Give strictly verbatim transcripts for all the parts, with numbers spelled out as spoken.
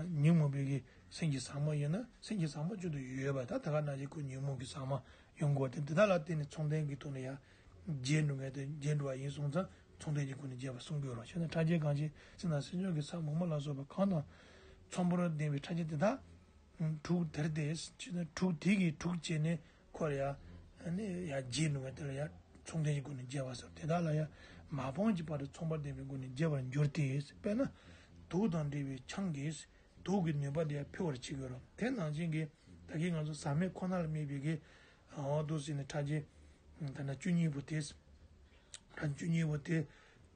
ཉོན་མོངས་པའི་གི་སེམས་ཀྱི་ཟག་མ་ཡིན་ན་སེམས་ཀྱི་ཟག་མ་བཅུད་དུ་ཡོད་པ་ད་ད་ག་ནང་བཞིན་ཁོ་ཉོན་མོངས་ཀྱི་ཟག་མ་ཡོང་དགོས་ཏེ་འདི་དག་ལ་བརྟེན་ནས་མཚུངས་ལྡན་གྱི་ཐོག་ནས་ཡང་རྒྱས་འགྲོ་མཁན་དེ་རྒྱས་འགྲོ་བ་ཡིན་སོང་ཙང་མཚུངས་ལྡན་གྱི་སྒོ་ནས་རྒྱས་པར་གསུང་གི་ཡོད་རེད། བྱས་ན་ཕྲ་རྒྱས་གང་ཞིག་སེམས་དང་སེམས་བྱུང་གི་ས་མོ་མ་ལ་སོགས་པ་གང་དང་མཚུངས་པར་ལྡན་པའི་ཕྲ་རྒྱས་དེ་དག་དྲུག་དེར་ཏེ། ཕྱི་ན་དྲུག་དེ་གིས་དྲུག་བྱས་ནས་འཁོར་ཡ། ནི་ཡ་རྗེས་ནུ་བ་དེ་ལ་ཡ་མཚུངས་ལྡན་གྱི་སྒོ་ནས་རྒྱས་པ་སོགས་དེ་དག་ལ་ཡ་མ་སྤངས་ཀྱི་བར་དུ་མཚུངས་པར་ལྡན་པའི་སྒོ་ནས་རྒྱས་པར་འགྱུར་ཏེ། དཔེར་ན། དུག་དང་འདྲེས་པའི་ཆང་གིས་དུག་གི་ནུས་པ་དེ་ཡ་འཕེལ་བར་བྱེད་ཀྱི་ཡོད་རེད། དེ་ནང་བཞིན་གྱི་ད་གིན་ང་ཚོ་ཟག་མེད་ཁོ་ན་ལ་དམིགས་པའི་གི་འོ་འདུག་ཟེར་ནས་ཕྲ་རྒྱས་ད་ན་བཅུ་གཉིས་པོ་དེ། ཕྲ་རྒྱས་བཅུ་གཉིས་པོ་དེ་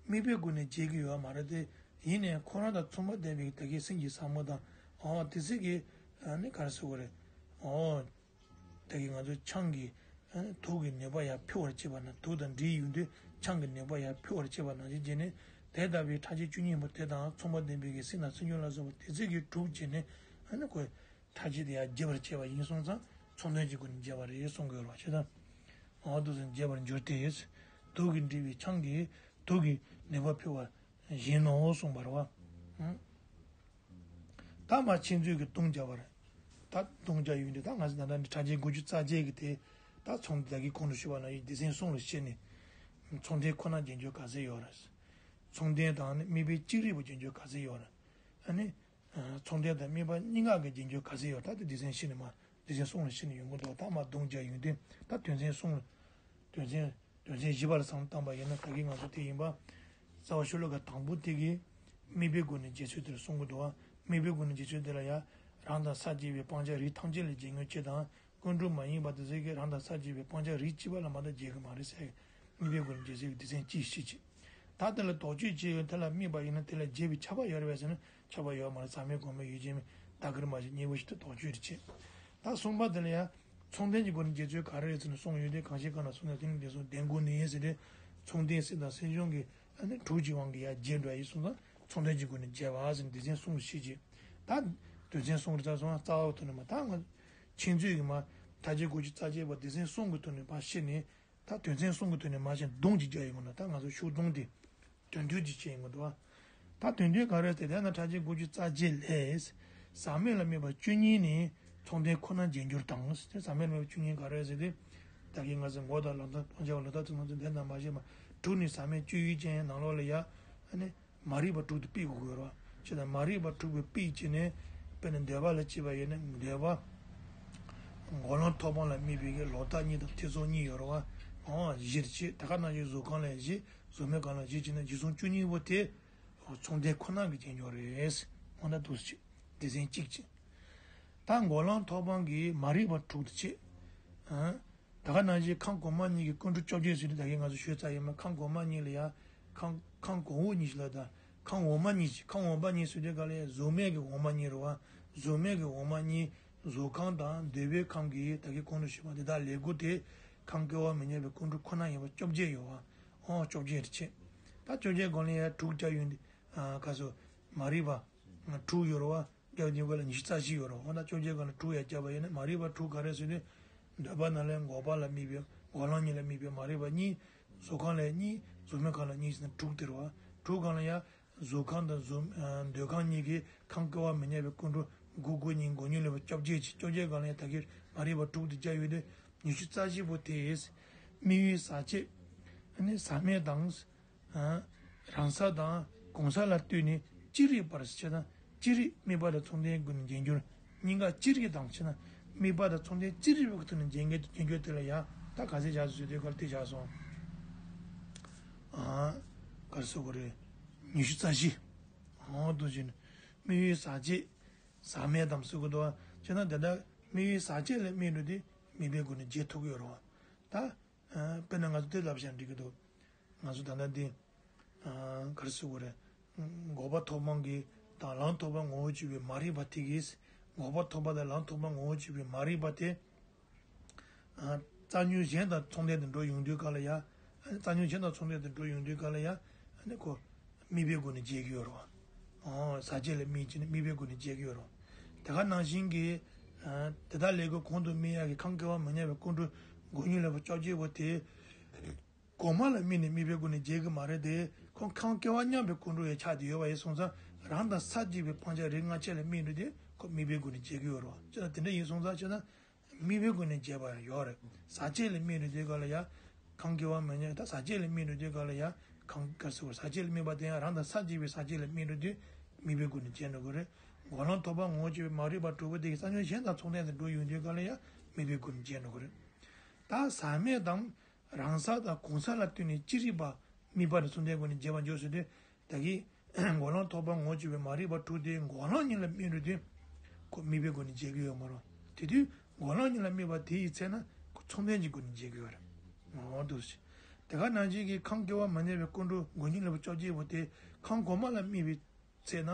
དམིགས་པའི་སྒོ་ནས་འབྱེད་ཀྱི་ཡོད་མ་རེད་དེ། ཡིན་ནའི་ཁོ་རང་དང་མཚུངས་པ་ལྡན་པའི་ད་གིན་སེམས་ཀྱི་ཟག་མ་དང་འོ་དེ་ཚིག་གི་ནི་ག་རེ་ཟེར་དགོས་རེད། འོ་ད་གིན་ང་ཚོ་ཆང་གིས་དུག་གི་ནུས་པ་ཡང་འཕེལ་བར་བྱེད་པ་ན་དུག་དང་འདྲེས་ཡོང་དུས་ཆང་གི་ནུས་པ་ཡང་འཕེལ་བར་བྱེད་པ་ནང་བཞིན་བྱས་ནས་དེ་ལྟ་བུའི་ཕྲ་རྒྱས་བཅུ་གཉིས་པོ་དེ་དང་མཚུངས་པ་ལྡན་པའི་གི་སེམས་དང་སེམས་བྱུང་ལ་སོགས་པ་དེ་ཚིག་གིས་དྲུག་བྱས་ནས་ནི་ཁོས། ཐ་ཆད་དེ་ཡང་རྒྱས་པར་བྱས་པ་ཡིན་སོང་ཙང་མཚུངས་ལྡན་གྱི་སྒོ་ནས་རྒྱས་པ་རེད་གསུང་གི་ཡོད་རེད་བ། ཞེ་ད། འོ་དུ་ཟིན་རྒྱས་པར་འགྱུར་ཏེ། དུག་གིས་འདྲེས་པའི་ཆང་གིས་དུག་གི་ནུས་པ་འཕེལ་བ་བཞིན་ནོ་གསུངས་པ་རེད་བ། ད་མ་མཁྱེན་བརྩེ་གིས་ལྟུང་བྱ་བར། ད་ལྟུང་བྱ་ཡོད་འདི་ད་ང་ཚོ་ད་ལྟ་འདི་ཕྲ་རྒྱས་དགུ་བཅུ་རྩ་བརྒྱད་ཀྱི་དེ། ད་མཚུངས་ལྡན་གྱི་གོང་དུ་ཞུས་པ་ན་ཡི་སྡེ་ཚན་གསུམ་ལ་ཕྱེ་ནས། མཚུངས་ལྡན་ཁོ་ན་རྒྱན་སྦྱོར་ག་ཚད་ཡོད་རེད། མཚུངས་ལྡན་དང་ནི་དམིགས་པའི་ཅིག་རིགས་པ་རྒྱན་སྦྱོར་ག་ཚད་ཡོད་རེད། ཨ་ནི། མཚུངས་ལྡན་དང་དམིགས་པ་གཉིས་ཀ་གི་རྒྱན་སྦྱོར་ག་ཚད་ཡོད་ད་དེ་སྡེ་ཚན་ཕྱེ་ནས་མ་སྡེ་ཚན་གསུམ་ལ་ཕྱེ་ནས་ཡོང་གི་འདུག་ད་མ་ལྟུང་བྱ་ཡོད་དུས་ད་དོན་ཚན་གསུམ་ལ། དོན་ཚན་དོན་ཚན་བཞི་པ་ལ་བསམ་བློ་བཏང་པ་ཡིན་ན་ད་གིན་ང་ཚོ་དེ་ཡིན་པ། རྩ་བ་ཤོ་ལོ་ཀ་དང་པོ་དེ་གིས་དམིགས་པའི་སྒོ་ནས་འབྱེད་ཚུལ་དེར་གསུང་གི་འདུག་བ། དམིགས་པའི་སྒོ་ནས་འབྱེད་ཚུལ་དེ་ལ་ཡང་རང་དང་སར་བཅད་པའི་སྤང་བྱ་རིགས་ཐམས་ཅད་ལ་འབྱེད་ནུས་ཆེད་དང་། ཀུན་རྫོབ་མ་ཡིན་པ་དེ་ཚོ་གིས་རང་དང་སར་བཅད་པའི་སྤང་བྱ་རིགས་གཅིག་པ་ལ་མ་གཏོགས་འབྱེད་ཀྱི་མ་རེད་ཟེར། དམིགས་པའི་སྒོ་ནས་འབྱེད་ཚུལ་གྱི་སྡེ་ཚན་གཅིག་ཤེས་ཀྱི། ད་དེ་ལ་དོགས་གཅོད་བྱེད་ཡོད་དེ་ལ་དམིགས་པ་ཡིན་ན་དེ་ལ་འབྱེད་པའི་ཁྱབ་པ་ཡོད་རེད་པས་ཟེར་ན་ཁྱབ་པ་ཡོད་མ་རེད། ཟག་མེད་གོང་མའི་ཡུལ་ཅན་མིན་ད་གར་མ་ཞིག་གཉིས་པོ་ཞིག་ཏུ་དོགས་གཅོད་རེ་བྱེད། ད་གསུམ་པ་དེ་ལ་ཡང་མཚུངས་ལྡན་གྱི་སྒོ་ནས་འབྱེད་ཚུལ་ག་རེ་རེད་ཟེར་ན་གསུངས་ཡོད་དེ་གང་ཞིག་གང་ལ་མཚུངས་ལྡན་དེ་ནི་དེ་གསུངས་ལྡན་དགོས་ནི་ཡིན་ཟེར་ཏེ། མཚུངས་ལྡན་སེམས་དང་སེམས་བྱུང་གི་ཨ་ནི་དྲུག་གི་དབང་གིས་ཡང་འབྱེད་འགྲོ་ཡིན་སོང་ཙང་མཚུངས་ལྡན་གྱི་སྒོ་ནས་འབྱེད་པ་ཟེར་ནས་སྡེ་ཚན་གསུམ་ལ་ཕྱེ་ཀྱི། ད་སྡེ་ཚན་གསུམ་རེ་ཙམ་སོང་རྩ་བ་ཐོག་ནས་མ་ད་ང་མཁྱེན་ཚུལ་གྱི་མ་ད་ཅི་དགུ་བཅུ་རྩ་བརྒྱད་པ་སྡེ་ཚན་གསུམ་གྱི་ཐོག་ནས་ཕར་ཕྱེ་ནས། ད་དོན་ཚན་གསུམ་གྱི་ཐོག་ནས་མ་བྱན་སྡོམ་གཅིག་རྒྱག་ཡོང་གི་འདུག་ད་ང་ཚོ་ཤུགས་སྡོམ་དེ་དོན་མཐུན་གཅིག་བྱས་ཡོང་གི་འདུག་ད་དོན་མཐུན་ག་རེ་ཟེར་དེ་ན་ཕྲ་རྒྱས་དགུ་བཅུ་རྩ་བརྒྱད་ལས། ཟག་མེད་ལ་དམིགས་པ་བཅུ་གཉིས་ནི་མཚུངས་ལྡན་ཁོ་ན་རྒྱན་སྦྱོར་དང་། ཟག་མེད་ལ་དམིགས་པ་བཅུ་གཉིས་ག་རེ་ཟེར་དེ། ད་གིན་ང་ཚོ་མགོ་དང་ལག་དང་སྤང་བྱ་བ་ལོ་ཏོག་ཙམ་ང་ཚོ་འདས་དང་མ་བྱས་པ་དྲུག་ནི་ཟག་མེད་བཅུ་ཡོད་ཅན་ནང་ལོགས་ལ་ཡ། ཨ་ནི། མ་རིག་པ་དྲུག་ཏུ་དཔེ་དགོས་ཀྱི་ཡོད་རེད་བ། ཅེས་དང་མ་རིག་པ་དྲུག་པའི་དཔེ་བྱས་ནས། དཔེར་ན་འདོད་པ་ལ་སྐྱེས་པ་ཡོད་ན་འདོད་པ། འགོག་ལམ་ཐོབ་སྤང་ལ་དམིགས་པའི་གི་ལོག་ལྟ་གཉིས་དང་ཐེ་ཚོམ་གཉིས་ཡོད་རེད་བ། འོ་བཞིར་བྱེད་ད་ག་ནང་བཞིན་གཟུགས་ཁམས་ལ་བཞི། གཟུགས་མེད་ཁམས་ལ་བཞི་བྱས་ན་བཞི་གསུམ་བཅུ་གཉིས་པོ་དེ། མཚུངས་ལྡན་ཁོ་ན་གི་རྒྱན་སྦྱོར་རེད། འོ་ན་འདུག་སེ་བྱེད་སྡེ་ཚན་གཅིག་བྱེད། ད་འགོག་ལམ་ཐོབ་སྤང་གི་མ་རིག་པ་དྲུག་ཏུ་བྱེད། ཨ། ད་ག་ནང་བཞིན་ཁམས་གོང་མ་གཉིས་ཀྱི་ཀུན་འགྲོ་བཅོ་བརྒྱད་ཟེར་དུས་ད་གིན་ང་ཚོ་ཞུས་ཚར་ཡིན་མ་ཁམས་གོང་མ་གཉིས་ལ་ཡ། ཁམས་ཁམས་གོང་འོག་གཉིས་ཤིག་ལ་ད་ཁམས་འོག་མ་གཉིས་ཤིག་ཁམས་འོག་མ་གཉིས་ཟེར་དུས་ག་ལ་ཡ་གཟུགས་མེད་ཀྱི་འོག་མ་གཉིས་རེད་བ། གཟུགས་མེད་ཀྱི་འོག་མ་གཉིས་གཟུགས་ཁམས་དང་འདོད་པའི་ཁམས་ཀྱི་ད་གིན་གོང་དུ་ཞུས་པ་དེ་དག་ལས་འགུལ་དེ་ཁམས་སྐྱེ་བ་མི་ཉམས་པའི་ཀུན་འགྲོ་ཁོ་ན་ཡིན་པ་བཅོ་བརྒྱད་ཡོད་བ། ཨོ་བཅོ་བརྒྱད་རེ་བྱེད། ད་བཅོ་བརྒྱད་སྒང་ལ་ཡ་དྲུག་བརྒྱབ་ཡོད་འདི། ཨ་ག་སོ། མ་རིག་པ། དྲུག་ཡོད་རེད་བ། བརྒྱ་ཉིས་པ་ལ་ཉི་ཤུ་རྩ་བཞི་ཡོད་རེད་བ། འོ་ན་བཅོ་བརྒྱད་སྒང་ལ་དྲུག་ཡར་བརྒྱབ་པ་ཡིན་ན་མ་རིག་པ་དྲུག་ག་རེ་ཟེར་དུས། འདོད་པ་ནང་ལས་འགོག་པ་ལ་དམིགས་པའི་འགོག་ལམ་གཉིས་ལ་དམིགས་པའི་མ་རིག་པ་གཉིས། གཟུགས་ཁམས་ལ་གཉིས། གཟུགས་མེད་ཁམས་ལ་གཉིས་ཟེར་ན་དྲུག་དེ་རེད་བ། དྲུག་སྒང་ལ་ཡ། གཟུགས་ཁམས་དང་གཟུགས་འདོད་ཁམས་གཉིས་ཀྱི་ཁམས་སྐྱེ་བ་མི་ཉམས་པའི་ཀུན་འགྲོ་དགུ་དགུ་གཉིས་དགུ་གཉིས་ལོན་པ་བཅོ་བརྒྱད་ཅིག་བཅོ་བརྒྱད་སྒང་ལ་ཡ་ད་གིན་མ་རིག་པ་དྲུག་དེ་བརྒྱབ་ཡོད་དུས་ཉི་ཤུ་རྩ་བཞི་པོ་དེས། དམིགས་ཡུལ་ཟག་བཅས། ཟག་མེད་དང་། རང་ས་དང་གོང་ས་ལ་ལྟོས་ནས་ཅི་རིགས་པར་ཞེ་ན། ཅི་རིགས་དམིགས་པ་དང་མཚུངས་ལྡན་ཀུན་ནས་རྒྱན་སྦྱོར། གཉིས་ཀ་ཅི་རིགས་དང་ཞེ་ན། དམིགས་པ་དང་མཚུངས་ལྡན་ཅི་རིགས་པའི་ཐོག་ནས་རྒྱན་གྱི་རྒྱན་སྦྱོར་དེ་ལ་ཡང་ད་ག་ཚད་བཞག་སོང་ཟེར་དུས་ག་ལ་དེ་བཞག་སོང་། ཨ། ག་རེ་ཟེར་དགོས་རེད། ཉི་ཤུ་རྩ་བཞི། འོ་དུ་བཞིན། དམིགས་ཡུལ་ཟག་བཅས། ཟག་མེད་དམ་ཟེར་དགོས་འདུག་བ། ཞེ་ན་དེ་འདྲ་དམིགས་ཡུལ་ཟག་བཅས་ལ་དམིགས་འགྲོ་དུས་དམིགས་པའི་སྒོ་ནས་རྒྱན་ཐུབ་ཀྱི་ཡོད་རེད་བ། ད། དཔེར་ན་ང་ཚོ་དེ་ལབ་བཞག་འགྲིག་གི་འདུག་ང་ཚོ་ད་ལྟ་འདི། ག་རེ་ཟེར་དགོས་རེད། འགོག་པ་ཐོབ་སྤང་གི་དང་ལམ་ཐོབ་པ་ངོ་བོ་གཅིག་པའི་མ་རིག་པ་དེ་གིས། འགོག་པ་ཐོབ་པ་དང་ལམ་ཐོབ་པ་ངོ་བོ་གཅིག་པའི་མ་རིག་པ་དེ། རྩ་ཉོན་གཞན་དང་མཚུངས་ལྡན་དུ་འགྲོ་ཡོང་དུས་ག་ལ་ཡ། རྩ་ཉོན་གཞན་དང་མཚུངས་ལྡན་དུ་འགྲོ་ཡོང་དུས་ག་ལ་ཡ། ཁོ། དམིགས་པའི་སྒོ་ནས་འབྱེད་ཀྱི་ཡོད་རེད་བ། ཨོ། ཟག་བཅས་ལ་དམིགས་བྱས་ནས་དམིགས་པའི་སྒོ་ནས་འབྱེད་ཀྱི་ཡོད་རེད་བ། དེ་ག་ནང་བཞིན་གྱི། དེ་དག་ལས་འགུལ་གོང་དུ་སྨྲས་ཡག་གི་ཁམས་སྐྱེ་བ་མི་ཉམས་པའི་ཀུན་འགྲོ་དགུ་གཉིས་ལོན་པ་བཅོ་བརྒྱད་པོ་དེ། གོང་མ་ལ་དམིགས་ནས་དམིགས་པའི་སྒོ་ནས་འབྱེད་ཀྱི་མ་རེད་དེ། ཁོང་ཁམས་སྐྱེ་བ་མཉམ་པའི་ཀུན་འགྲོ་ཡང་ཆགས་ཏེ་ཡོད་པ་ཡིན་སོང་ཙང་ རང་དང་ས་བཅད་པའི་སྤང་བྱ་རིགས་ལྔ་ཆ་ལ་དམིགས་འགྲོ་དུས་ཁོ་དམིགས་པའི་སྒོ་ནས་འབྱེད་ཀྱི་ཡོད་རེད་བ། བྱས་ཙང་དེ་འདྲ་ཡིན་སོང་ཙང་བྱས་ན། དམིགས་པའི་སྒོ་ནས་འབྱེད་པ་ཡང་ཡོད་རེད། ཟག་བཅས་ལ་དམིགས་ནས་དེ་ག་ལ་ཡང་། གང་སྐྱེ་བ་མི་ཉམས་ད་ཟག་བཅས་ལ་དམིགས་འགྲོ་དུས་ག་ལ་ཡང་། གང་ག་སོགས་ཟག་བཅས་ལ་དམིགས་པ་དེ་ཡང་རང་དང་ས་བཅད་པའི་ཟག་བཅས་ལ་དམིགས་འགྲོ་དུས་དམིགས་པའི་སྒོ་ནས་འབྱེད་འགྲོ་གི་རེད། འགོག་ལམ་ཐོབ་པ་ངོ་བོ་སྐྱེ་བའི་མ་རིག་པ་དྲུག་པོ་དེ་གི་རྩ་ཉོན་གཞན་དང་ཚོགས་ལྡན་དུ་འགྲོ་ཡོང་དུས་ག་ལ་ཡང་དམིགས་པའི་སྒོ་ནས་འབྱེད་འགྲོ་གི་རེད། ད་ཟག་མེད་དང་རང་ས་དང་གང་ས་ལ་ལྟོས་ནས་ཅི་རིགས་པ་དམིགས་པ་དང་ཚོགས་ལྡན་སྒོ་ནས་འབྱེད་པར་འཇོག་ཟེར་དུས། ད་གིན་འགོག་ལམ་ཐོབ་པ་ངོ་བོ་སྐྱེ་བའི་མ་རིག་པ་དྲུག་དེ་འགོག་ལམ་གཉིས་ལ་དམིགས་འགྲོ་དུས། ཁོ་དམིགས་པའི་སྒོ་ནས་འབྱེད་ཀྱི་ཡོད་མ་རེད། དེ་དུས་འགོག་ལམ་གཉིས་ལ་དམིགས་པ་དེ་ཡི་ཚེ་ན་ཁོ་ཚོགས་ལྡན་གྱི་སྒོ་ནས་འབྱེད་ཀྱི་ཡོད་རེད། འོ་འདུག་སེ། དེ་ག་ནང་བཞིན་གྱི་ཁམས་སྐྱེ་བ་མི་ཉམས་པའི་ཀུན་འགྲོ་མགོ་གཉིས་ལ་བཅོ་བརྒྱད་པོ་དེ་ཁམས་གོང་མ་ལ་དམིགས་པའི་ཚེ་ན་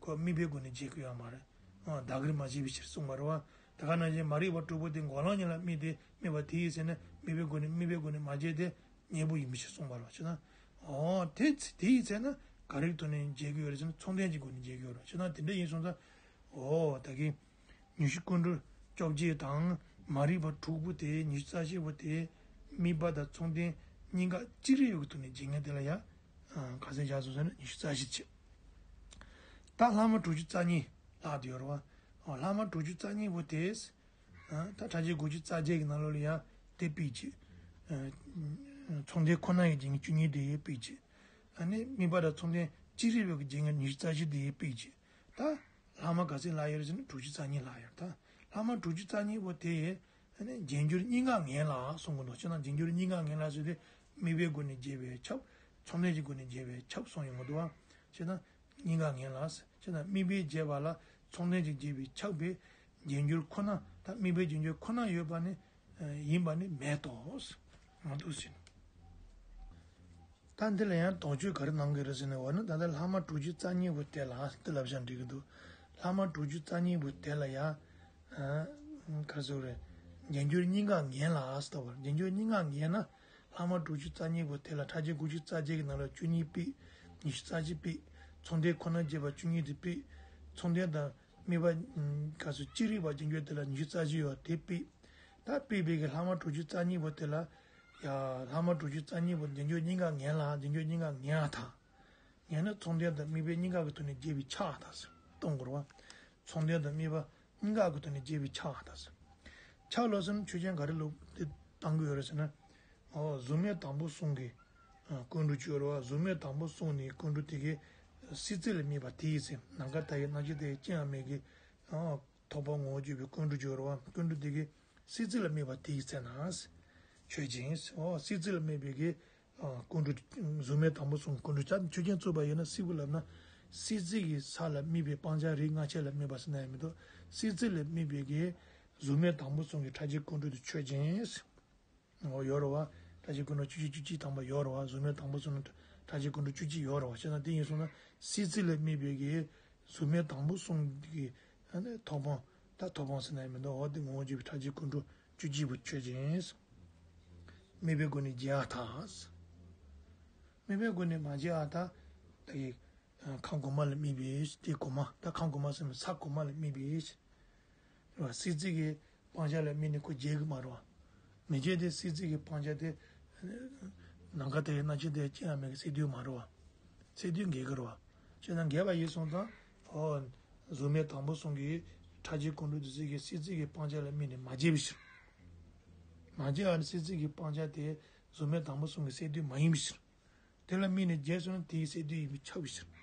ཁོ་དམིགས་པའི་སྒོ་ནས་འབྱེད་ཀྱི་ཡོད་མ་རེད། ཨ་བདག་གིར་མ་བྱས་པའི་ཕྱིར་གསུངས་པ་རེད་བ། དེ་ག་ནང་བཞིན་མ་རིག་པ་དྲུག་པོ་དེ་འགོག་ལམ་གཉིས་ལ་དམིགས་ཏེ་དམིགས་པ་དེ་ཡི་ཚེ་ན་དམིགས་པའི་སྒོ་ནས་དམིགས་པའི་སྒོ་ནས་མ་བྱས་ཏེ། ཉེས་པོ་ཡིན་པའི་ཕྱིར་གསུངས་པ་རེད་བ། བྱས་ན། འོ་དེ་ཚེ་དེ་ཡི་ཚེ་ན་ག་རེའི་ཐོག་ནས་འབྱེད་ཀྱི་ཡོད་རེད་ཟེར་ན་ཚོགས་ལྡན་གྱི་སྒོ་ནས་འབྱེད་ཀྱི་ཡོད་རེད། བྱས་ན་དེ་འདྲ་ཡིན་སོང་ཙང་། འོ་ད་གིན། ཉོན་མོངས་ཀུན་འགྲོ་བཅོ་བརྒྱད་དང་མ་རིག་པ་དྲུག་པོ་དེ་ཉི་ཤུ་རྩ་བཞི་པོ་དེ་དམིགས་པ་དང་ཚོགས་ལྡན་གཉིས་ཀ་གཅིག་རེ་ཡོད་ཀྱི་ཐོག་ནས་འབྱེད་མཁན་དེ་ལ་ཡང་ག་ཚོད་བཞག་སོང་ཟེར་ན་ཉི་ཤུ་རྩ་བཞི་བྱས། ད་ལྷག་མ་དྲུག་ཅུ་རྩ་གཉིས་ལྷག་བསྡད་ཡོད་རེད་བ། ལྷག་མ་དྲུག་ཅུ་རྩ་གཉིས་པོ་དེས། ད་ཕྲ་རྒྱས་དགུ་བཅུ་རྩ་བརྒྱད་ཀྱི་ནང་ལོགས་ལ་ཡང་དེ་དཔེ་བྱས། ཚོགས་ལྡན་ཁོ་ན་ཡི་འབྱེད་མཁན་བཅུ་གཉིས་དེ་ཡང་དཔེ་བྱས། ཨ་ནི་དམིགས་པ་དང་ཚོགས་ལྡན་ཅི་རིགས་པའི་འབྱེད་མཁན་ཉི་ཤུ་རྩ་བཞི་དེ་ཡང་དཔེ་བྱས། ད་ལྷག་མ་ག་ཚོད་ལྷག་ཡོད་རེད་ཟེར་ན་དྲུག་ཅུ་རྩ་གཉིས་ལྷག་ཡོད་རེད། ད་ལྷག་མ་དྲུག་ཅུ་རྩ་གཉིས་པོ་དེ་ཨ་ནི་རྗེས་འཇུག་གཉིས་ཀ་ངེས་ལ་གསུང་གི་འདུག་བྱས་ན་རྗེས་འཇུག་གཉིས་ཀ་ངེས་ལ་ཟེར་དུས་དམིགས་པའི་སྒོ་ནས་འབྱེད་པས་ཁྱབ། ཚོགས་ལྡན་གྱི་སྒོ་ནས་འབྱེད་པས་ཁྱབ་གསུངས་ཡོང་གི་འདུག་བ། བྱས་ན། གཉིས་ཀ་ངེས་ལ། བྱས་ན་དམིགས་པས་འབྱེད་པ་ལ་ཚོགས་ལྡན་གྱི་འབྱེད་པས་ཁྱབ་པའི་རྗེས་འཇུག་ཁོ་ན་ད་དམིགས་པའི་རྗེས་འཇུག་ཁོ་ན་ཡོད་པ་ནི་ཡིན་པ་ནི་མེད་དོ། མ་འདུག་ཟེར། ད་འདི་ལ་ཡང་དོགས་གཅོད་ག་རེ་གནང་གི་རེད་ཟེར་ན། འོ་ན་ད་ལྟ་ལྷག་མ་དྲུག་ཅུ་རྩ་གཉིས་པོ་དེ་ལ་དེ་ལབ་བཞག་འགྲིག་གི་འདུག་ལྷག་མ་དྲུག་ཅུ་རྩ་གཉིས་པོ་དེ་ལ་ཡང་ག་རེ་ཟེར་རེད། རྗེས་འཇུག་གཉིས་ཀ་ངེས་ལ་ཟེར་བ། རྗེས་འཇུག་གཉིས་ཀ་ངེས་ན། ལྷག་མ་དྲུག་ཅུ་རྩ་གཉིས་པོ་དེ་ལ་ཕྲ་རྒྱས་དགུ་བཅུ་རྩ་བརྒྱད་ཀྱི་ནང་ལ་བཅུ་གཉིས་དཔེ། ཉི་ཤུ་རྩ་བཞི་དཔེ། ཚོགས་ལྡན་ཁོ་ན་འབྱེད་པ་བཅུ་གཉིས་དེ་དཔེ། ཚོགས་ལྡན་དང་དམིགས་པ་ག་སོ་ཅི་རིགས་པ་རྗེས་འཇུག་དེ་ལ་ཉི་ཤུ་རྩ་བཞི་ཡོད་དེ་དཔེ། ད་དཔེ་དཔེ་གི་ལྷག་མ་དྲུག་ཅུ་རྩ་གཉིས་པོ་དེ་ལ། ཡ། ལྷག་མ་དྲུག་ཅུ་རྩ་གཉིས་པོ་རྗེས་འཇུག་གཉིས་ཀ་ངེས་ལ་རྗེས་འཇུག་གཉིས་ཀ་ངེས་ཨ་ཐ། ངེས་ན་ཚོགས་ལྡན་དང་དམིགས་པའི་གཉིས་ཀ་གི་ཐོག་ནས་འབྱེད་པའི་ཆ་ཨ་ཐ་ཟེར་གཏོང་དགོས་རེད་བ། ཚོགས་ལྡན་དང་དམིགས་པ། གཉིས་ཀ་གི་ཐོག་ནས་འབྱེད་པའི་ཆ་ཨ་ཐ་ཟེར། ཆ་ལོ་ཟེར་ན་ཆོས་ཅན་ག་རེ་ལོ་དེ་བཏང་གི་ཡོད་རེད་ཟེར་ན། ཨོ་གཟུགས་མེད་དང་པོ་གསུམ་གྱི་ཨ་ཀུན་འགྲོ་བཅུ་ཡོད་རེད་བ། གཟུགས་མེད་དང་པོ་གསུམ་ནི་ཀུན་འགྲོ་དེ་གའི་སྲིད་རྩེ་ལ་དམིགས་པ་དེ་ཡི་ཚེ་ནམ་མཁའ་མཐའ་ཡས་སྣང་མཆེད་དེ་ཅི་ཡང་མེད་ཀྱི་ཨ་ཐོབ་པ་ངོ་བོ་བཅུ་པའི་ཀུན་འགྲོ་བཅུ་ཡོད་རེད་བ། ཀུན་འགྲོ་དེ་གའི་སྲིད་རྩེ་ལ་དམིགས་པ་དེ་ཡི་ཚེ་ན། ཆོས་ཅན། ཨོ་སྲིད་རྩེ་ལ་དམིགས་པའི་གི་ཀུན་འགྲོ་གཟུགས་མེད་དང་པོ་གསུམ་ཀུན་འགྲོ་ཆ་ཆོས་ཅན་རྩོད་པ་ཡིན་ན་སྲིད་པ་ལབ་ན། སྲིད་རྩེ་གི་ས་ལ་དམིགས་པའི་སྤང་བྱ་རིགས་ལྔ་ཆ་ལ་དམིགས་པ་ཟེར་ན་ཡང་མི་འདུག་སྲིད་རྩེ་ལ་དམིགས་པའི་གི་གཟུགས་མེད་དང་པོ་གསུམ་གྱི་ཕྲ་རྒྱས་ཀུན་འགྲོ་དེ་ཆོས་ཅན། འོ་ཡོད་རེད་བ། ཕྲ་རྒྱས་ཀུན་འགྲོ་བཅུ་གཅིག་བཅུ་གཅིག་དང་པོ་ཡོད་རེད་བ། གཟུགས་མེད་དང་པོ་གསུམ་ཕྲ་རྒྱས་ཀུན་འགྲོ་བཅུ་གཅིག་ཡོད་རེད་བ། བྱས་ན་དེ་ཡིན་སོང་ན་སྲིད་རྩེ་ལ་དམིགས་པའི་གི་གཟུགས་མེད་དང་པོ་གསུམ་གྱི་ཐོབ་དཔང་ད་ཐོབ་དཔང་ཟེར་ན་ཡང་མི་འདུག་འོ་དེ་ངོ་བོ་བཅུ་པའི་ཕྲ་རྒྱས་ཀུན་འགྲོ་བཅུ་གཅིག་པོ་ཆོས་ཅན། དམིགས་པའི་སྒོ་ནས་འབྱེད་ཨ་ཐ། དམིགས་པའི་སྒོ་ནས་མ་འབྱེད་ཨ་ཐ། ད་གི་ཁམས་གོང་མ་ལ་དམིགས་པའི་དེ་གོང་མ་ད་ཁམས་གོང་མ་ཟེར་ན་ས་གོང་མ་ལ་དམིགས་པའི་རེད་བ། སྲིད་རྩེ་གི་སྤང་བྱ་ལ་དམིགས་ནས་ཁོ་འབྱེད་གི་མ་རེད་བ། མི་འབྱེད་དེ་སྲིད་རྩེ་གི་སྤང་བྱ་དེ་ནམ་མཁའ་མཐའ་ཡས་སྣང་མཆེད་དེ་ཅི་ཡང་མེད་གི་སྲིད་དུས་མ་རེད་བ། སྲིད་དུས་འགལ་གི་རེད་བ། བྱས་ན་འགལ་བ་ཡིན་སོང་ཙང་ཨོ་གཟུགས་མེད་དང་པོ་གསུམ་གྱི་ཕྲ་རྒྱས་ཀུན་འགྲོ་དེ་ཚོ་གི་སྲིད་རྩེ་གི་སྤང་བྱ་ལ་དམིགས་ནས་མ་འབྱེད་པའི་ཕྱིར། མ་འབྱེད་ཨ་ནི་སྲིད་རྩེ་གི་སྤང་བྱ་དེ་གཟུགས་མེད་དང་པོ་གསུམ་གྱི་སྲིད་དུས་མ་ཡིན་པའི་ཕྱིར། དེ་ལ་དམིགས་ནས་འབྱེད་སོང་ན་དེའི་སྲིད་དུས་ཡིན་པས་ཁྱབ་པའི་ཕྱིར།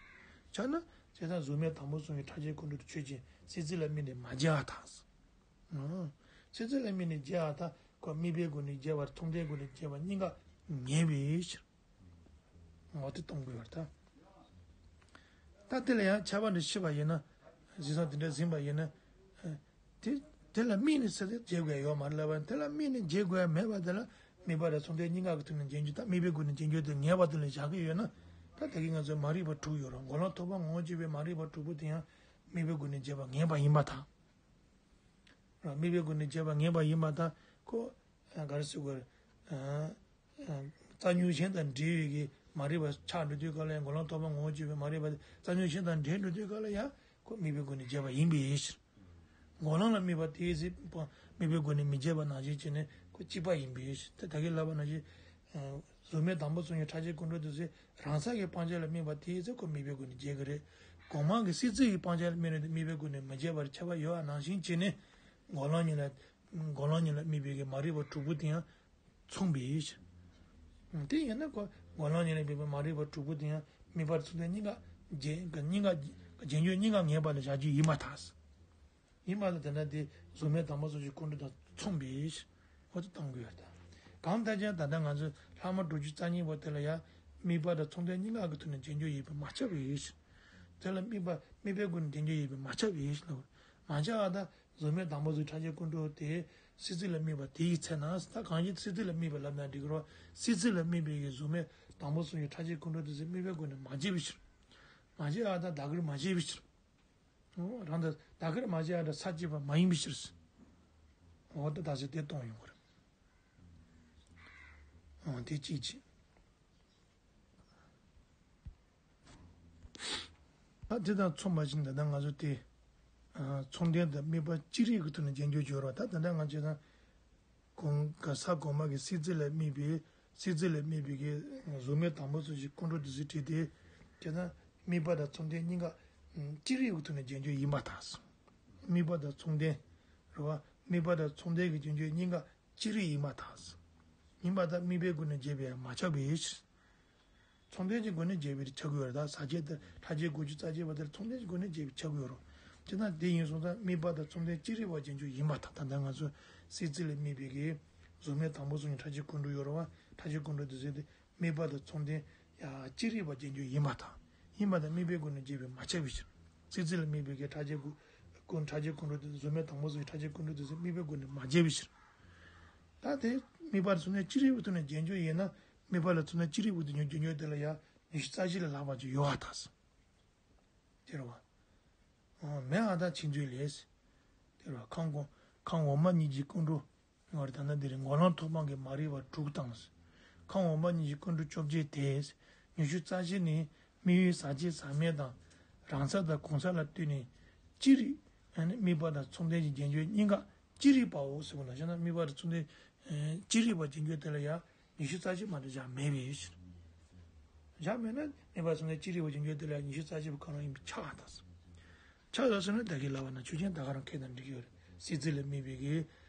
ཁྱབ་ན་བྱས་ཙང་གཟུགས་མེད་དང་པོ་གསུམ་གྱི་ཕྲ་རྒྱས་ཀུན་འགྲོ་དེ་ཆོས་ཅན། སྲིད་རྩེ་ལ་དམིགས་ནས་མ་འབྱེད་ཨ་ཐ། སྲིད་རྩེ་ལ་དམིགས་ནས་འབྱེད་ཨ་ཐ་ཁོ་དམིགས་པའི་སྒོ་ནས་འབྱེད་པ་ཚོགས་ལྡན་སྒོ་ནས་འབྱེད་པ་གཉིས་ཀ་ངེས་པའི་ཕྱིར། འོ་དེ་གཏོང་དགོས་པར་ཐལ། ད་དེ་ལ་ཡང་ཁྱབ་པ་འདྲ་ཤེས་པ་ཡིན་ན། གཟིགས་སྟངས་དེ་འདྲ་ཟིན་པ་ཡིན་ན། དེ་དེ་ལ་དམིགས་ནས་ཟེར་ཏེ་འབྱེད་དགོས་ཡ་ཡོད་མ་རེད་ལབ་པ་ཡིན། དེ་ལ་དམིགས་ནས་འབྱེད་དགོས་ཡ་མེད་པ་དེ་ལ་དམིགས་པ་རེད་ཚོགས་ལྡན་གཉིས་ཀ་གི་ཐོག་ནས་འབྱེད་རྒྱུ་ད་དམིགས་པའི་སྒོ་ནས་འབྱེད་རྒྱུ་དེ་ངེས་པ་དེ་ལ་བཞག་གི་ཡོད་ན། ད་དེ་གི་ང་ཚོའི་མ་རིག་པ་དྲུག་ཡོད་རེད། འགོག་ལམ་ཐོབ་པ་ངོ་བོ་སྐྱེ་བའི་མ་རིག་པ་དྲུག་པོ་དེ་ཡང་དམིགས་པའི་སྒོ་ནས་འབྱེད་པ་ངེས་པ་ཡིན་པར་ཐལ། དམིགས་པའི་སྒོ་ནས་འབྱེད་པ་ངེས་པ་ཡིན་པར་ཐལ། ཁོ་ག་རེ་ཟེར་དགོས་རེད། རྩ་ཉོན་གཞན་དང་འབྲེལ་བའི་གི་མ་རིག་པ་ཆགས་འགྲོ་དུས་ག་ལ་ཡང་འགོག་ལམ་ཐོབ་པ་ངོ་བོ་སྐྱེ་བའི་མ་རིག་པ་དེ་རྩ་ཉོན་གཞན་དང་འབྲེལ་འགྲོ་དུས་ག་ལ་ཡང་ཁོ་དམིགས་པའི་སྒོ་ནས་འབྱེད་པ་ཡིན་པའི་ཕྱིར། འགོག་ལམ་ལ་དམིགས་པ་དེའི་ཚེ་དམིགས་པའི་སྒོ་ནས་མི་འབྱེད་པ་ནང་བཞིན་བྱས་ནས་ཁོ་གཅིག་པ་ཡིན་པའི་ཕྱིར། དེ་ད་གིན་ལབ་པ་ནང་བཞིན། གཟུགས་མེད་དང་པོ་གསུམ་གྱི་ཕྲ་རྒྱས་ཀུན་འགྲོ་དེ་ཚེ་རང་ས་གི་སྤང་བྱ་ལ་དམིགས་པ་དེའི་ཚེ་ཁོ་དམིགས་པའི་སྒོ་ནས་འབྱེད་ཀྱི་རེད། གོང་མ་གི་སྲིད་རྩེ་ཡི་སྤང་བྱ་ལ་དམིགས་ནས་དམིགས་པའི་སྒོ་ནས་མི་བྱེད་པར་ཁྱབ་པ་ཡོད་པ་ནང་བཞིན་བྱས་ནས། འགོག་ལམ་གཉིས་ལ། འགོག་ལམ་གཉིས་ལ་དམིགས་པའི་གི་མ་རིག་པ་དྲུག་པོ་དེ་ཡང་མཚུངས་པའི་ཕྱིར། དེ་ཡིན་ན་ཁོ་འགོག་ལམ་གཉིས་ལ་དམིགས་པའི་མ་རིག་པ་དྲུག་པོ་དེ་ཡང་དམིགས་པ་དང་མཚུངས་ལྡན་གཉིས་ཀ་རྗེས་གཉིས་ཀ་རྗེས་འཇུག་གཉིས་ཀ་ངེས་པ་ལ་བཞག་རྒྱུ་ཡིན་པར་ཐལ། ཡིན་པ་ལ་དེ་འདྲ་དེ་གཟུགས་མེད་དང་པོ་ཚོ་ཞིག་ཀུན་འགྲོ་དང་མཚུངས་པའི་ཕྱིར། འོ་དེ་གཏོང་དགོས་ཡོད་ད། གང་ལྟར་ཀྱང་ད་ལྟ་ང་ཚོས་ལྷག་མ་དྲུག་ཅུ་རྩ་གཉིས་པ་དེ་ལ་ཡང་དམིགས་པ་དང་མཚུངས་ལྡན་གཉིས་ཀ་གི་ཐོག་ནས་རྗེས་འཇུག་ཡིན་པས་མ་ཁྱབ་པའི་ཕྱིར། དེ་ལ་དམིགས་པ་དམིགས་པའི་སྒོ་ནས་རྗེས་འཇུག་ཡིན་པས་མ་ཁྱབ་པའི་ཕྱིར་ལ། མ་ཁྱབ་པ་ད་གཟུགས་མེད་དང་པོ་ཚོ་ཕྲ་རྒྱས་ཀུན་འགྲོ་དེ་སྲིད་རྩེ་ལ་དམིགས་པ་དེ་ཡི་ཚེ་ན་ད་གང་ཞིག་སྲིད་རྩེ་ལ་དམིགས་པ་ལབ་ན་འགྲིག་གི་རེད། སྲིད་རྩེ་ལ་དམིགས་པའི་གི་གཟུགས་མེད་དང་པོ་ཚོ་ཡི་ཕྲ་རྒྱས་ཀུན་འགྲོ་དེ་ཚོ་དམིགས་པའི་སྒོ་ནས་མ་བྱས་པའི་ཕྱིར། མ་བྱས་པ་ད་བདག་གིར་མ་བྱས་པའི་ཕྱིར། རང་དང་བདག་གིར་མ་བྱས་པ་ད་ས་བྱས་པ་མ་ཡིན་པའི་ཕྱིར། འོ་ད་ད་ཟེར་དེ་གཏོང་ཡོང་གི་རེད། འོ་དེ་གཅིག་བྱས། ད་དེ་དང་མཚུངས་པ་བཞིན་ད་ལྟ་ང་ཚོ་དེ། མཚུངས་ལྡན་དང་དམིགས་པ་ཅི་རིགས་ཀྱི་ཐོག་ནས་རྗེས་འཇུག་བརྗོད་རོགས་ད་ད་ལྟ་ང་ཚོས་ད། གོང་ག་ས་གོང་མ་གི་སྲིད་རྩེ་ལ་དམིགས་པའི་སྲིད་རྩེ་ལ་དམིགས་པའི་གི་གཟུགས་མེད་དང་པོ་ཚོ་ཞིག་ཀུན་འགྲོ་དེ་ཚོ་བྲིས་ཏེ། དེ་ན་དམིགས་པ་དང་མཚུངས་ལྡན་གཉིས་ཀ་ཅི་རིགས་ཀྱི་ཐོག་ནས་རྗེས་འཇུག་ཡིན་པར་ཐལ། དམིགས་པ་དང་མཚུངས་ལྡན་རེད་བ། དམིགས་པ་དང་མཚུངས་ལྡན་གྱི་རྗེས་འཇུག་གཉིས་ཀ་ཅི་རིགས་ཡིན་པར་ཐལ། ཡིན་པ་དང་དམིགས་པའི་སྒོ་ནས་བྱས་པས་མ་ཁྱབ་པའི་ཕྱིར། མཚུངས་ལྡན་གྱི་སྒོ་ནས་བྱས་པའི་ཆགས་ཀྱི་ཡོད་རེད་ད། ས་བཅད་དེ་ཕྲ་རྒྱས་དགུ་བཅུ་རྩ་བརྒྱད་པ་དེར་མཚུངས་ལྡན་གྱི་སྒོ་ནས་བྱས་པའི་ཆགས་ཀྱི་ཡོད་རེད། དེ་ན་དེ་ཡིན་སོང་ཙང་དམིགས་པ་དང་མཚུངས་ལྡན་ཅི་རིགས་པ་རྗེས་འཇུག་ཡིན་པར་ཐལ། ད་ལྟ་ང་ཚོ་སྲིད་རྩེ་ལ་དམིགས་པའི་གི་གཟུགས་མེད་དང་པོ་ཚོ་ནི་ཕྲ་རྒྱས་ཀུན་འགྲོ་ཡོད་རེད་བ། ཕྲ་རྒྱས་ཀུན་འགྲོ་དེ་ཚོ་དེ་དམིགས་པ་དང་མཚུངས་ལྡན་ཡ་ཅི་རིགས་པ་རྗེས་འཇུག་ཡིན་པར་ཐལ། ཡིན་པ་དང་དམིགས་པའི་སྒོ་ནས་བྱས་པས་མ་ཁྱབ་པའི་ཕྱིར། སྲིད་རྩེ་ལ་དམིགས་པའི་གི་ཕྲ་རྒྱས་ཀུན་ཀུན་ཕྲ་རྒྱས་ཀུན་འགྲོ་དེ་གཟུགས་མེད་དང་པོ་ཚོ་ནི་ཕྲ་རྒྱས་ཀུན་འགྲོ་དེ་ཚོ་དམིགས་པའི་སྒོ་ནས་མ་བྱས་པའི་ཕྱིར། ད་དེ་དམིགས་པ་དང་མཚུངས་ལྡན་ཅི་རིགས་པའི་ཐོག་ནས་རྗེས་འཇུག་ཡིན་ན། དམིགས་པ་ལ་མཚུངས་ལྡན་ཅི་རིགས་པའི་ཐོག་ནས་རྗེས་འཇུག་དེ་ལ་ཡང་ཉི་ཤུ་རྩ་བཞི་ལས་ལྷག་པ་ཅིག་ཡོད་པར་ཐལ། དེ་རེད་བ། མེད་པར་ཐལ་ཕྱིར་འཛིན་ལས། དེ་རེད་བ། ཁམས་གོང་ཁམས་འོག་མ་གཉིས་ཀྱི་ཀུན་འགྲོ། ང་རེ་ད་ན་འདི་རེད། འགོག་ལམ་ཐོབ་སྤང་གི་མ་རིག་པ་དྲུག་དང་། ཁམས་འོག་མ་གཉིས་ཀྱི་ཀུན་འགྲོ་བཅོ་བརྒྱད་དེ། ཉི་ཤུ་རྩ་བཞི་ནི་དམིགས་ཡུལ་ཟག་བཅས་ཟག་མེད་དང་། རང་ས་དང་གོང་ས་ལ་ལྟོས་ནས་ཅི་རིགས། དམིགས་པ་དང་མཚུངས་ལྡན་གྱི་རྗེས་འཇུག་གཉིས་ཀ་ཅི་རིགས་པའོ་ཟེར་བ་ན་བྱས་ན་དམིགས་པ་དང་མཚུངས་ལྡན་ཅི་རིགས་པ་རྗེས་འཇུག་དེ་ལ་ཡང་ཉི་ཤུ་རྩ་བཞི་མ་གཏོགས་བཞག་མེད་པའི་ཕྱིར། བཞག་མེད་ན་དམིགས་པ་མཚུངས་ལྡན་ཅི་རིགས་པ་རྗེས་འཇུག་དེ་ལ་ཡང་ཉི་ཤུ་རྩ་བཞི་པོ་གང་རུང་ཡིན་པས་ཁྱབ་པར་ཐལ། ཁྱབ་ལ་སོང་ན་བདག་གིས་ལབ་པ་ན་ཆོས་ཅན་ད་ག་རང་ཁེ་དང་འགྲིག་གི་ཡོད་རེད། སྲིད་རྩེ་ལ་དམིགས་པའི་གི།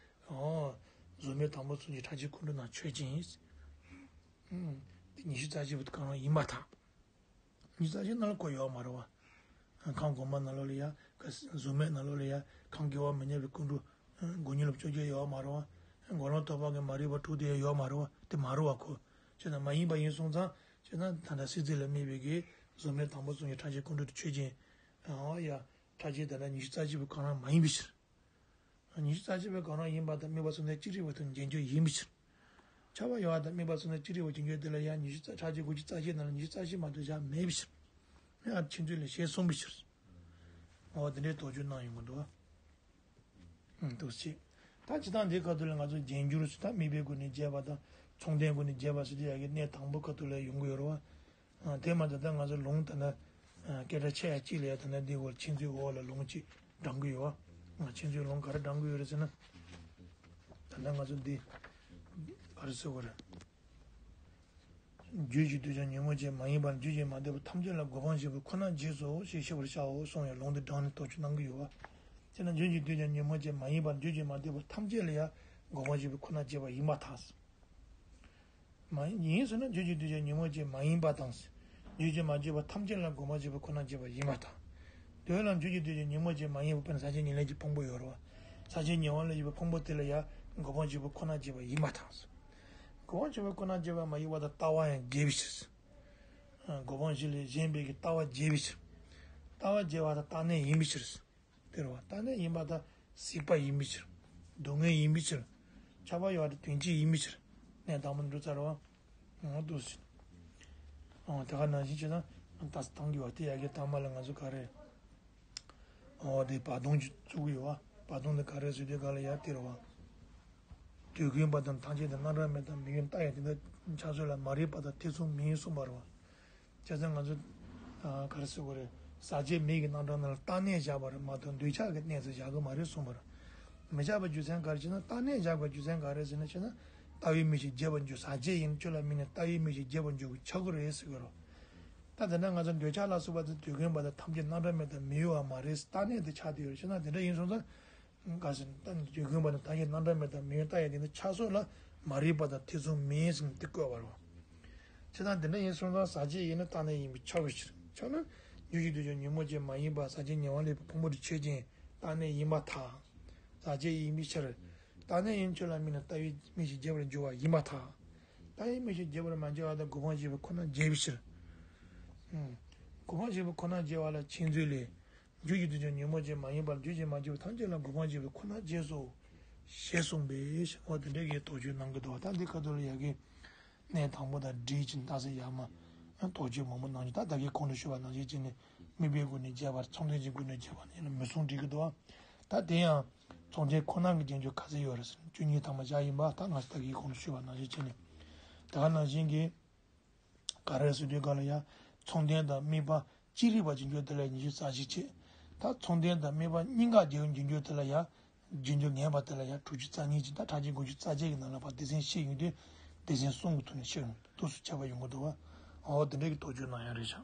ཨོ། གཟུགས་མེད་དང་པོ་ཚོ་ནི་ཕྲ་རྒྱས་ཀུན་འགྲོ་ན་ཆོས་ཅན། ཨུམ། དེ་ཉི་ཤུ་རྩ་བཞི་པོ་དེ་གང་རུང་ཡིན་པར་ཐལ། ཉི་ཤུ་རྩ་བཞི་ནང་ལ་ཁོ་ཡོད་མ་རེད་བ། ཁམས་གོང་མ་ནང་ལོགས་ལ་ཡ། གཟུགས་མེད་ནང་ལོགས་ལ་ཡ། ཁམས་དགེ་བ་མི་གཉེར་བའི་ཀུན་འགྲོ། དགུ་གཉིས་ལ་བཅོ་བརྒྱད་ཡོད་མ་རེད་བ། འགོག་ལམ་ཐོབ་སྤང་གི་མ་རིག་པ་དྲུག་དེ་ཡོད་མ་རེད་བ། དེ་མ་རེད་བ་ཁོ། བྱས་ན་མ་ཡིན་པ་ཡིན་སོང་ཙང་། བྱས་ན་ད་ལྟ་སྲིད་རྩེ་ལ་དམིགས་པའི་གི་གཟུགས་མེད་དང་པོ་ཚོ་ནི་ཕྲ་རྒྱས་ཀུན་འགྲོ་དེ་ཆོས་ཅན། ཨོ་ཡ། ཕྲ་རྒྱས་ད་ལྟ་ཉི་ཤུ་རྩ་བཞི་པོ་གང་རུང་མ་ཡིན་པའི་ཕྱིར། ཉི་ཤུ་རྩ་བཞི་པོ་གང་རུང་ཡིན་པ་དང་དམིགས་པ་མཚུངས་ལྡན་ཅི་རིགས་པའི་ཐོག་ནས་རྗེས་འཇུག་ཡིན་པའི་ཕྱིར། ཁྱབ་པ་ཡོད་པ་དང་དམིགས་པ་མཚུངས་ལྡན་ཅི་རིགས་པ་རྗེས་འཇུག་དེ་ལ་ཡང་ཉི་ཤུ་རྩ་ཕྲ་རྒྱས་དགུ་བཅུ་རྩ་བཞི་ནང་ལ་ཉི་ཤུ་རྩ་བཞི་མ་གཏོགས་བཞག་མེད་པའི་ཕྱིར། ཡང་ཕྱིར་འཛིན་ལས་ཞེས་གསུངས་པའི་ཕྱིར། འོ་དེ་འདྲའི་དོགས་གཅོད་གནང་ཡོང་གི་འདུག་བ། ཨང་། འདུག་ཅེས། ད་སྤྱིར་བཏང་འདིའི་ཁ་ཐུག་ལ་ང་ཚོ་རྗེས་འཇུག་ཟེར་ད་དམིགས་པའི་སྒོ་ནས་བྱས་པ་དང་མཚུངས་ལྡན་སྒོ་ནས་བྱས་པ་ཟེར་དེ་ཡ་གི་གནས་དང་པོ་ཁ་ཐུག་ལ་ཡོང་གི་ཡོད་རེད་བ། དེ་མ་ཚད་ད་ང་ཚོ་ལུང་ད་ལྟ་སྐད་གྲགས་ཆེ་ཡ་གཅིག་ལ་ཡ་ད་ལྟ་འདི་འོག་ཕྱིར་འཛིན་འོག་ལ་ལུང་གཅིག་བགྲང་གི་ཡོད་བ། ཕྱིར་འཛིན་ལུང་ག་རེ་བགྲང་གི་ཡོད་རེད་ཟེར་ན། ད་ལྟ་ང་ཚོ་འདི་ག་རེ་ཟེར་དགོས་རེད། རྒྱུད་ཀྱི་དུས་ཀྱང་ཉོན་མོངས་ཅན་མ་ཡིན་པར་རྒྱུད་ཀྱིས་མ་བསྡུས་པ་ཐམས་ཅད་ལ་གོ་འཕང་བཞེད་པ་ཁོ་ན་བགྱིད་དོ་ཞེས་ཤེས་པར་བྱའོ་གསུངས་ཡང་ལུང་འདི་བགྲངས་ནས་དོགས་གཅོད་གནང་གི་ཡོད་བ། དེས་ན་རྒྱུད་ཀྱི་དུས་ཀྱང་ཉོན་མོངས་ཅན་མ་ཡིན་པར་རྒྱུད་ཀྱིས་མ་བསྡུས་པ་ཐམས་ཅད་ལ་ཡང་གོ་འཕང་བཞེད་པ་ཁོ་ན་བགྱིས་པ་ཡིན་པར་ཐལ། མ་ཡིན་ཟེར་ན་རྒྱུད་ཀྱི་དུས་ཀྱང་ཉོན་མོངས་ཅན་མ་ཡིན་པ་དང་། རྒྱུད་ཀྱིས་མ་བསྡུས་པ་ཐམས་ཅད་ལ་གོ་འཕང་བཞེད་པ་ཁོ་ན་བགྱིས་པ་ཡིན་པར་ཐལ། དེ་ལ་རྒྱུད་ཀྱི་དུས་ཀྱང་ཉོན་མོངས་ཅན་མ་ཡིན་པ་དཔེར་ན་ས་བཅད་ཉེར་ལེན་གྱི་ཕུང་པོ་ཡོད་རེད་བ། ས་བཅད་ཉེ་བ་ལ་ཡོད་པའི་ཕུང་པོ་དེ་ལ་ཡང་གོ་འཕང་བཞེད་པ་ཁོ་ན་བགྱིས་པ་ཡིན་པར་ཐལ། གོ་འཕང་བཞེད་པ་ཁོ་ན་བགྱིས་པ་མ་ཡིན་པ་དང་ལྟ་བ་ཡང་བརྗེ་བའི་ཕྱིར། གོ་འཕང་བཞི་ལས་གཞན་པའི་གི་ལྟ་བ་བརྗེ་བའི་ཕྱིར། ལྟ་བ་བརྗེ་བ་དང་རྟག་གནས་ཡིན་པའི་ཕྱིར། དེ་རེད་བ། རྟག་གནས་ཡིན་པ་དང་སྲིད་པ་ཡིན་པའི་ཕྱིར། སྡུག་བསྔལ་ཡིན་པའི་ཕྱིར། ཁྱབ་པ་ཡོད་པ་དང་དོན་སྤྱི་ཡིན་པའི་ཕྱིར། གནས་དང་པོ་འགྲོ་ཚར་བ། འོ་འདུག་ཟེར། འོ་དེ་ག་ནང་བཞིན་བྱས་ན་ད་སྟངས་ཀྱི་བ་དེ་ཡ་གི་དང་མ་ལ་ང་ཚོ་ག་རེ། འོ་དེ་བར་སྟོང་ཅིག་བཙུགས་ཀྱི་ཡོད་བ། བར་སྟོང་དེ་ག་རེ་ཟེར་དུས་ག་ལ་ཡ་དེ་རེད་བ། དུས་ཀུན་པ་དང་ཐམས་ཅད་དུ་རྣམ་གྲངས་མེད་དང་མི་ཡུལ་རྟག་ཡང་དེ་འདྲ་ཆགས་ཚོད་ལ་མ་རིག་པ་དང་ཐེ་ཚོམ་མིན་གསུངས་པ་རེད་བ། བྱས་ཙང་ང་ཚོ་ག་རེ་ཟེར་དགོས་རེད། ཟག་བཅས་མིག་གི་རྣམ་གྲངས་ནང་ལ་རྟག་གནས་བཞག་པ་རེད་མ་གཏོགས་འདོད་ཆགས་ཀྱི་གནས་སུ་བཞག་གི་མ་རེད་གསུངས་པ་རེད། མི་བཞག་པའི་རྒྱུ་མཚན་ག་རེ་ཟེར་ན་རྟག་གནས་བཞག་པའི་རྒྱུ་མཚན་ག་རེ་ཟེར་ན་བྱས་ན་ལྟ་བའི་མིག་ཞིག་བརྗེ་བར་འགྱུར། ཟག་བཅས་ཡིན་ཆོས་ལ་དམིགས་ནས་ལྟ་བའི་མིག་ཞིག་བརྗེ་བར་འགྱུར་བའི་ཆགས་ཀྱི་རེད་ཟེར་གི་རེད། ད་དེ་ན་ང་ཚོ་འདོད་ཆགས་ལ་སོགས་པ་དེ་དུས་ཀུན་པ་དང་ཐམས་ཅད་རྣམ་གྲངས་མེད་དང་མི་གཡོ་བ་མ་རེད། རྟག་གནས་དེ་ཆགས་བསྡད་ཡོད་རེད། བྱས་ན་དེ་འདྲ་ཡིན་སོང་ཙང་། ག་ཟེར་ན་ད་དུས་ཀུན་པ་དང་ཐམས་ཅད་རྣམ་གྲངས་མེད་དང་མི་གཡོ་རྟག་ཡོད་དེ་འདི་ཆགས་སོགས་ལ་མ་རིག་པ་དང་ཐེ་ཚོམ་མེད་ཟེར་ནས་དེ་བཀོད་པ་རེད། བྱས་ཙང་དེ་འདྲ་ཡིན་སོང་ཙང་ཟག་བཅས་ཡིན་ན་རྟག་གནས་ཡིན་པས་ཁྱབ་པའི་ཕྱིར། ཁྱབ་ན་རྒྱུ་ཞིག་ཏུ་ཀྱང་ཉོན་མོངས་ཅན་མ་ཡིན་པ་ཟག་བཅས་ཉེ་བར་ལེགས་པའི་ཕུང་པོ་དེ་ཆོས་ཅན་རྟག་གནས་ཡིན་པར་ཐལ། ཟག་བཅས་ཡིན་པའི་ཕྱིར། རྟག་གནས་ཡིན་ཕྱིར་ལ་དམིགས་ན་ལྟ་བའི་མིག་ཤེས་རྒྱས་པར་འགྱུར་བ་ཡིན་པར་ཐལ། ལྟ་བའི་མིག་ཤེས་རྒྱས་པར་མ་འགྱུར་བ་དང་གོ་འཕང་རྒྱས་པ་ཁོ་ན་བརྗོད་པའི་ཕྱིར། གོ་འཕང་རྒྱས་པ་ཁོ་ན་བརྗོད་པ་ལ་མཁྱེན་ཚུལ་ལས། རྒྱུ་ཞིག་ཏུ་ཀྱང་ཉོན་མོངས་ཅན་མ་ཡིན་པར་རྒྱུ་ཅན་མ་གྱུར་པ་ཐམས་ཅད་ལ་གོ་འཕང་རྒྱས་པ་ཁོ་ན་བརྗོད་སོ། ཞེས་གསུངས་པས། འོ་དེ་འདྲ་གི་དོགས་གཅོད་གནང་གི་འདུག་ད་འདི་ཁ་ཐོག་ལ་ཡ་གི་གནས་དང་པོ་དང་འགྲིག་ཅིང་རྟགས་གསལ་ཡར་མར་དོགས་གཅོད་མང་པོ་གནང་རྒྱུ། ད་ད་གིན་གོང་དུ་ཞུས་པ་ནང་བཞིན་བྱས་ནས་དམིགས་པའི་སྒོ་ནས་རྒྱས་པར་མཚུངས་ལྡན་གྱི་སྒོ་ནས་རྒྱས་པ་ནི་ཡིན་ན་མི་གསུང་འགྲིག་གི་འདུག་ད་དེ་ཡང་མཚུངས་ལྡན་ཁོ་ན་གི་རྗེས་འཇུག་ག་ཚད་ཡོད་རེད་ཟེར་ན་བཅུ་གཉིས་ཐམ་པ་བཞག་ཡིན་པ། ད་ང་ཚོ་ད་གིན་གོང་དུ་ཞུས་པ་ནང་བཞིན་བྱས་ནས་ད་ག་ནང་བཞིན་གྱི་ག་རེ་ཟེར་དུས་ག་ལ་ཡ། མཚུངས་ལྡན་དང་དམིགས་པ་ཅི་རིགས་པ་རྗེས་འཇུག་དེ་ལ་ཉི་ཤུ་རྩ་གཅིག་བྱས། ད་མཚུངས་ལྡན་དང་དམིགས་པ་གཉིས་ཀ་རྗེས་འཇུག་དེ་ལ་ཡ། རྗེས་འཇུག་ངེས་པ་དེ་ལ་ཡ་དྲུག་ཅུ་རྩ་གཉིས་ཀྱི་ད་ཕྲ་རྒྱས་དགུ་བཅུ་རྩ་གཅིག་གི་ནང་ལ་ཕར་སྡེ་ཚན་བཤད་ཡོང་དུས་སྡེ་ཚན་གསུམ་གྱི་ཐོག་ནས་ཕྱེ་རུང་དུས་སུ་ཁྱབ་པ་ཡོང་གི་འདུག་བ། འོ་དེ་འདྲ་གི་དོགས་གཅོད་གནང་ཡ་རེད་ཤག